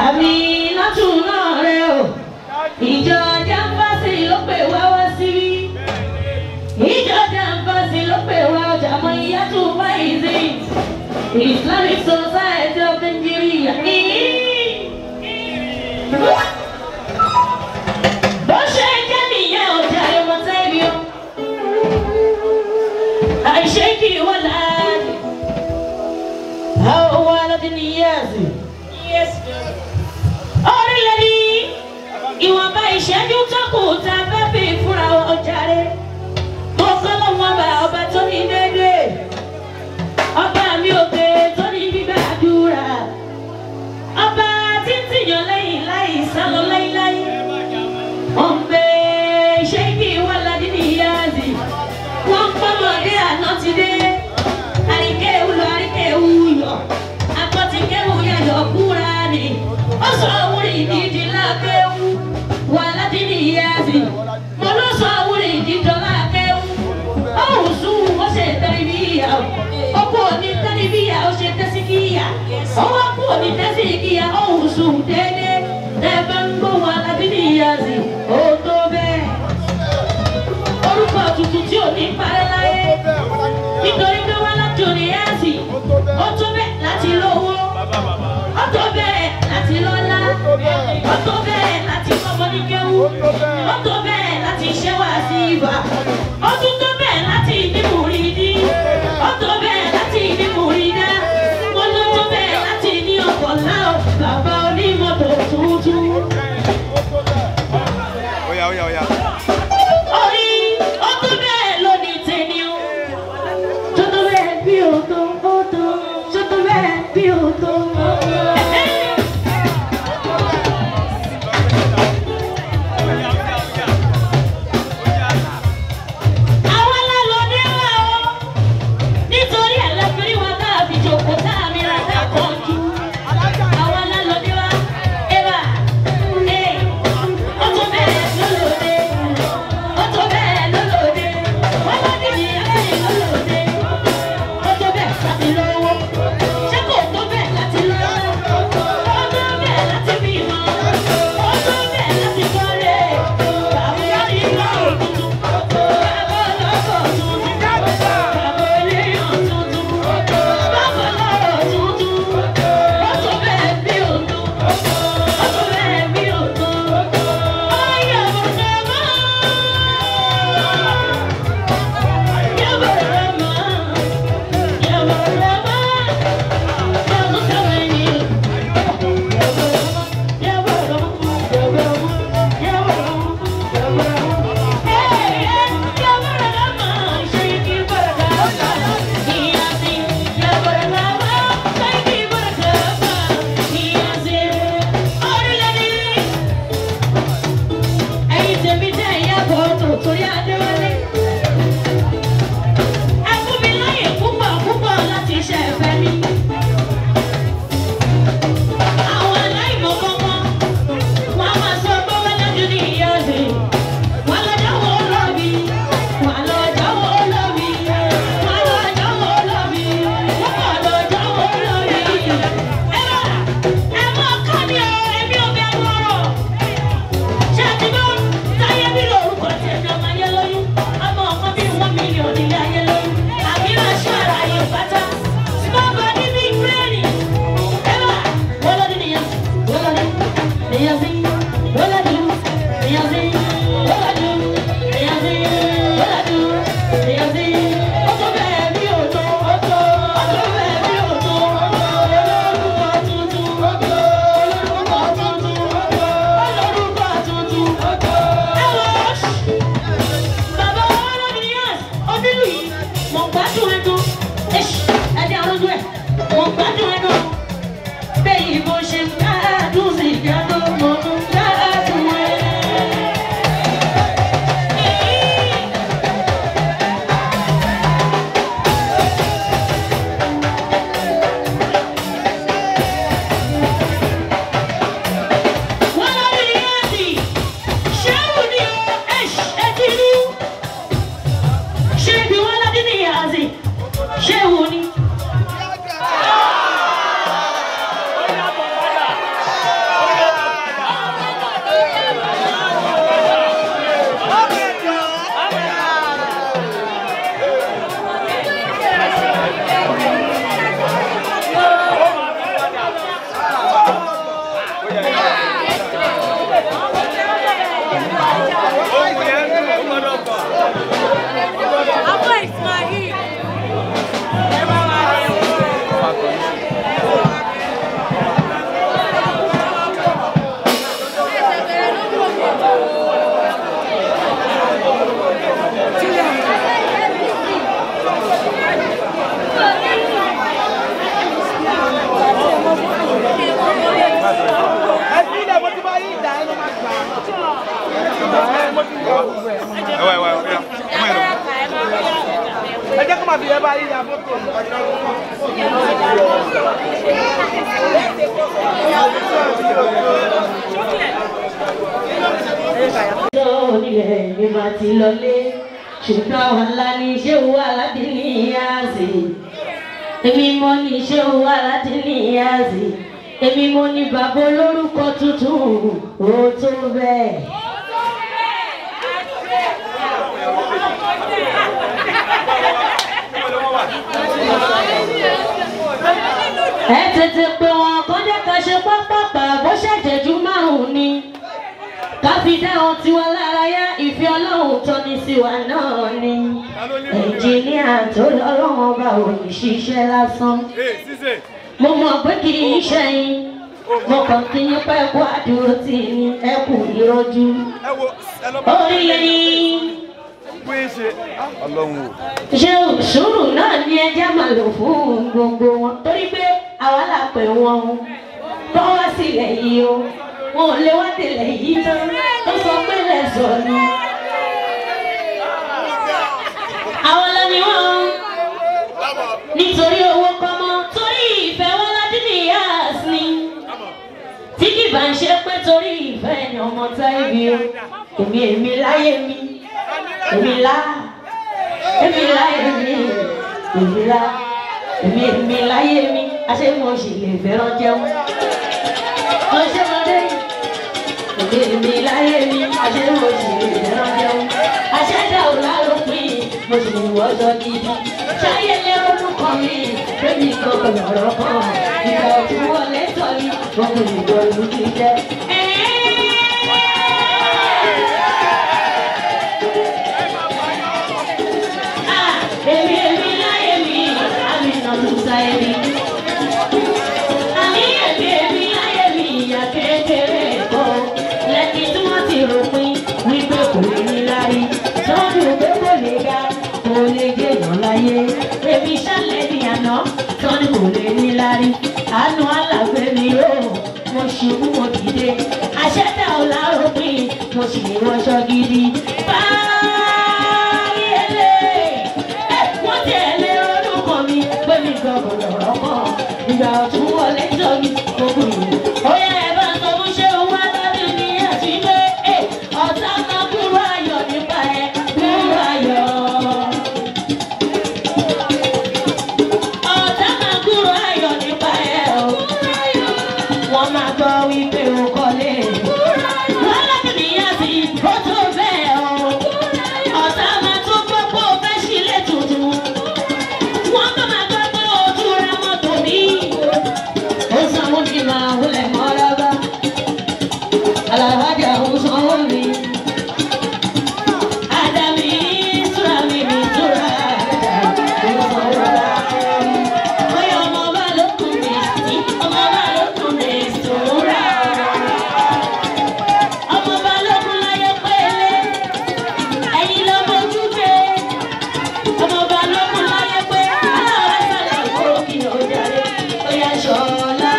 Àmì látún náà rẹ o. Ìjọ Jàǹfàsì ló pè wá wá síbí. Ìjọ Jàǹfàsì ló pè wá ọjà mọ ìyá tó báyìí sí. Islamic Society of Nigeria. Bó ṣe jẹ́ nìyẹn ọjà ẹ̀wọ̀n tẹ́lẹ̀ o. Àìṣe kì í wọ́n láàyè. Àwọn aládìníyàsì. Orílẹ̀-èdè ìwọ̀nba ìṣẹ́jú tó kù tá a fẹ́ fi fúnra ọjà rẹ̀. Mo kọ́ lọ́wọ́ ọba ọba tó ní déédéé. Ọba mi òkè tó ní gbígbàdúrà. Ọba tí ń tìyàn lẹ́yìn láì sálọ láíláí. Wọ́n ń bẹ ṣé kí wọ́n ládìníyàsì. Wọ́n ń pọ́nmọ́dé àná ti dé. Àríkéwu lọ àríkéwu yọ. Akọ́tíkéwu yàyọ̀ kúra ni. Ó sọ àwúrì ìdíje lákéwu. Wà ládìníyàsì. Mo ló sọ àwúrì ìdíjọ lákéwu. Ó hùn sùn ó ṣe tẹ́lifíyà. Ó kú òní tẹ́lifíyà ó ṣe tẹ́síkíyà. Ó wá kú òní tẹ́síkíyà ó hùn sùn déédéé. Tẹ́ bá ń gbóhùn aládìníyàsì. Ó tó bẹ́ẹ̀. Orúkọ tuntun tí ò ní parẹ́ láyé. Nítorí pé wọ́n láti òníyàsì. Ó tó bẹ́ẹ̀ láti lówó. Ó tó bẹ́ẹ̀ láti lọ́lá. Ó tó bẹ́ẹ̀ láti kọ́mọ ní kéwú. Ó tó bẹ́ẹ̀ láti ṣe wá sí ibà. Ó tún tó bẹ́ẹ̀ láti ní mùrídí. Ó tó bẹ́ẹ̀ láti ní mùrídá. Mo ló tó bẹ́ẹ̀ láti ní ọkọ̀ ńlá o. Ṣùgbọ́n ọ̀la ni ṣé wà láti ní ìyáàzì. Èmi mo ní ṣé wà láti ní ìyáàzì. Èmi mo ní bàbá olórúkọ tuntun ó tó bẹ́ẹ̀. Ẹ tètè pé wọn kọjá ká ṣe pápápá bó ṣàjẹjú márùn-ún ni. Ká fi dá ohun tiwa lára yá ìfẹ́ Ọlọ́run tọ́ni sí wa náà ni. Ẹnjìníà tó lọ́lọ́run ọba ò ní ṣiṣẹ́ lásán. Mo mọ̀ pé kì í ṣẹ̀yìn. Mo kàn kí yín pẹ́ kó àdúró tì ní ẹ kù ìrọ́jú. Orí yẹn ṣé sùúrù náà ni ẹjẹ́ máa lò fún gbogbo wọn torí pé àwa là pè wọn o. Kọ́ wá sílẹ̀ yìí o. Wọn ò lè wá délẹ̀ yìí tán tó sọ pé lẹ́sọ̀ ni. Àwọn lọ ni wọ́n nítorí owó kọ́mọ torí ìfẹ́ wọn ládìní yáàs ni. Tí kì bá ń ṣe pé torí ìfẹ́ ni ọmọ táìbì o. Èmi èmi láyé mi, èmi lá, èmi láyé mi, èmi lá, èmi èmi láyé mi, àṣé mo sì lè fẹ́ràn jẹun. Ọṣẹ́mọdé èmi láyé mi, àṣé mo sì lè fẹ́ràn jẹun. Àṣẹ́dá ò lálópin, mo sì lè wọ́ṣọ gidi. Ṣáyé lé orúkọ mi, bébí kan kò lọ̀rọ̀ kan. Ìgbà ọ̀tún wọlé tọ̀ mi, mo kò lè gbọ́ ìlú ti jẹ́. Èmi èmi láyé mi, àmì nà ló sáyé mi. Àní èmi èmi láyé mi, ìyá kékeré kọ́. Lẹ́ni tí wọ́n ti ròpin wípé kò lè ní lárí. Sọ́dún pé kò lè ga, kò lè jẹ́yàn láyé. Èmi ṣálẹ̀ ní àná, sọ́ni kò lè ní lárí. Àánú alàgbé mi ó, mo ṣubú mo dìde. Àṣẹ́dá ò láròpin, mo sì lè wọṣọ gidi. Báyìí ẹlẹ́ wọ́n ti ẹ̀ lé orúkọ mi pé mi gbọ́dọ̀ lọ́rọ̀ kan. Ìgbà ọ̀tún wọlé tọ́ mi gbogbo ìlú. Ó yẹ ẹ bá sọ fún ṣé òun aládùn ní àti pé ọ̀tá máa kúrò ayọ̀ nípa ẹ kúrò ayọ̀. Ọ̀tá máa kúrò ayọ̀ nípa ẹ o. Wọ́n máa gbọ́ wípé o kọ́lé. Wọ́n ládùn ní àti ó tó bẹ́ẹ̀ o. Ọ̀tá máa tún gbọ́ pé o fẹ́ sílé tuntun. Wọ́n bá máa gbọ́ pé o tún ra mọ́tò mi. Ó sanwó mi máa wọlé mọ́rábá. Aláwájà ó sanwó mi. Ádámì túra mi mi túra. Ó sanwó rà. Bóyá ọmọ bá lókun mi sí, ọmọ bá lókun mi sùúrà. Ọmọ bá lókun láyé pélé. Ẹ̀yin ló mójú gbé. Ọmọ bá lókun láyé pé aláwọ̀ sálẹ̀ kó kí o jàre. Ó yá ṣọlá.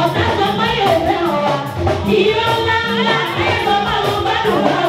Ọ̀tá sọ pé yóò fẹ́ràn wa. Ìrọ̀ ńlá ńlá ẹ̀ sọ pé àwọn gbádùn wa.